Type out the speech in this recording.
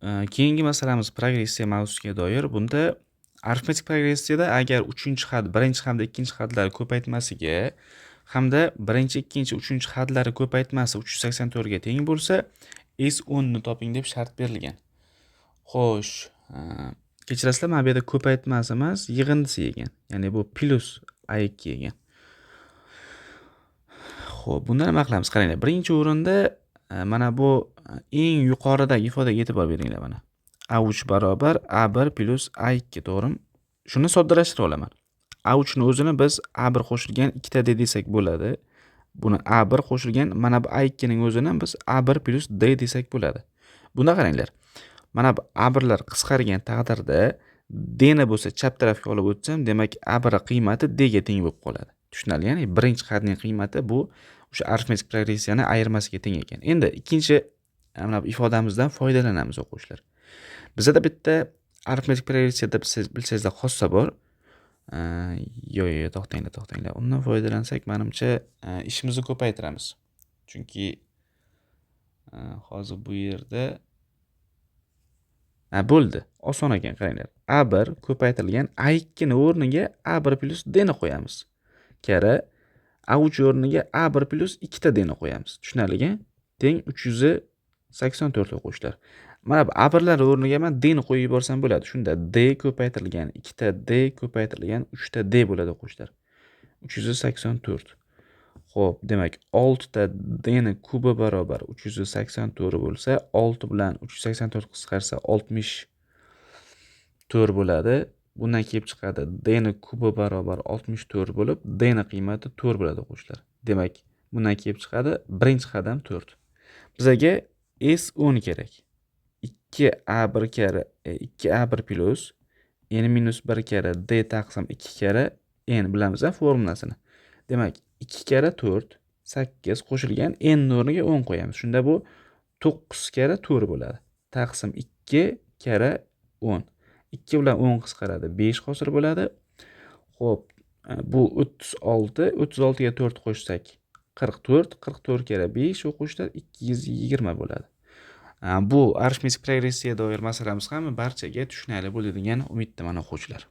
Keyingi masalamiz progressiya mavzusiga doir. Bunda arifmetik progressiyada agar uchinchi had birinchi hamda ikkinchi hadlar ko'paytmasiga hamda birinchi, ikkinchi, uchinchi hadlari ko'paytmasi 384 ga teng bo'lsa, S10 ni toping deb shart berilgan. Xo'sh, kechirasizlar, mana bu yerda ko'paytmasi emas, yig'indisi ekan. Ya'ni bu plyus A2 ekan. Xo'p, bunda nima qilamiz? Qaranglar, birinchi o'rinda mana bu eng yuqoridagi ifodaga e'tibor beringlar mana. A3 barobar A1 plyus A2, to'g'rimi? Shuni soddalashtirib olaman. A3 ni o'zini biz A1 qo'shilgan 2 ta D desak bo'ladi. Buni A1 qo'shilgan mana bu A2 ning o'zini biz A1 plyus D desak bo'ladi. Bunda qaranglar. Mana bu A1lar qisqargan taqdirda D ni bo'lsa chap tarafga olib o'tsam, demak, A1 qiymati D ga teng bo'lib qoladi. Tushunarli, ya'ni birinchi hadning qiymati bu o'sha arifmetik progressiyani ayirmasiga teng ekan. Endi ikkinchi mana bu ifodamizdan foydalanamiz, o'quvchilar. Bizada bitta arifmetik progressiyada, bilsangizlar, xossa bor. Yo'q, yo'q, to'xtanglar, to'xtanglar. Undan foydalansak, manimcha, ishimizni ko'paytiramiz. Chunki hozir bu yerda, ha, bo'ldi. Oson ekan, qaranglar. A1 ko'paytirilgan A2 ni o'rniga A1 plyus D ni qo'yamiz. Karra A3 o'rniga A1 plyus 2 ta D ni qo'yamiz. Tushunarli? Teng 384, o'quvchilar. Mana bu A1lar o'rniga man D ni qo'yib yuborsam bo'ladi. Shunda D ko'paytirilgan 2 ta D ko'paytirilgan 3 ta D bo'ladi, o'quvchilar. 384. Xo'p, demak, 6 ta D ni kubi barobar 384 bo'lsa, 6 bilan 384 qisqarsa, 64 bo'ladi. Bundan kelib chiqadi, D ni kubi barobar 64 bo'lib, D ni qiymati 4 bo'ladi, o'quvchilar. Demak, bundan kelib chiqadi, birinchi qadam 4. Bizaga S10 kerak. 2 a1 karra 2 a1 plyus n minus 1 karra d taqsim 2 karra n, bilamiz formulasini. Demak, 2 karra 4, 8 qo'shilgan n o'rniga 10 qo'yamiz. Shunda bu 9 karra 4 bo'ladi. Taqsim 2 karra 10. 2 bilan 10 qisqaradi, 5 hosil bo'ladi. Xo'p, bu 36, 36 ga 4 qo'shsak, 44, 44 karra 5, o'quvchilar, 220 bo'ladi. Bu arifmetik progressiyaga doir masalamiz ham barchaga tushunarli bo'ldi degan umiddaman, o'quvchilar.